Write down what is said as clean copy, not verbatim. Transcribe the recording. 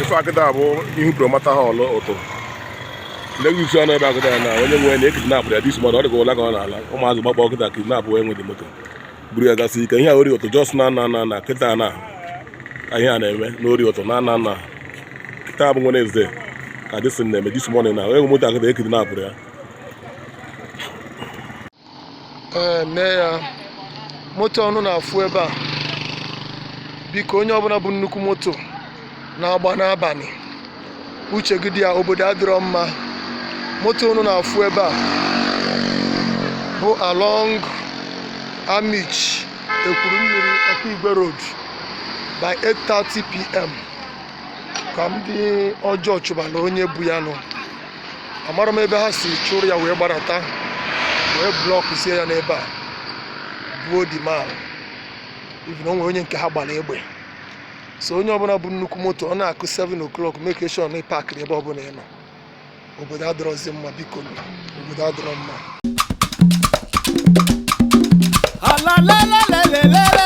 Ife a kịta bụ ihu Promata Hall ụtụ Lexus anọ ebe a kịta na onye nwe na ekidnapụrụ ya this morning. Ọ dịka ụla ka ọ na-ala ụmụazị gbakpọ kịta kidnap wee nwe dị moto buru ya gasị ike. Ihe a ori ụtụ just na na na na kịta na ihe a na-eme n'ori ụtụ na na na kịta bụ Wednesday ka this na-eme this morning na onye nwe moto a kịta ekidnapụrụ ya. Ee, nee ya, moto unu na-afụ ebe a. Biko, onye ọbụla bu nnukwu moto na-agba n'abalị, uche gị dị ya. Obodo adịrọ mma. Moto unu na-afụ ebe a bụ along Amichi Ekwuru Mmiri Okigwe Road by 8:30 p.m. ka ndị ọjọọ chụbala onye bu ya nụ. Amara m ebe ha si chụrụ ya wee gbarata wee blọkụzie ya n'ebe a, buo the man. Even o nwere onye nke ha gbara egbe. So onye ọbụla bu nnukwu moto, ọ na-akụ 7 o'clock, make sure na ị pakịrị ebe ọbụla ị nọ. Obodo adịrọzi mma, biko, obodo adịrọ mma. Ala.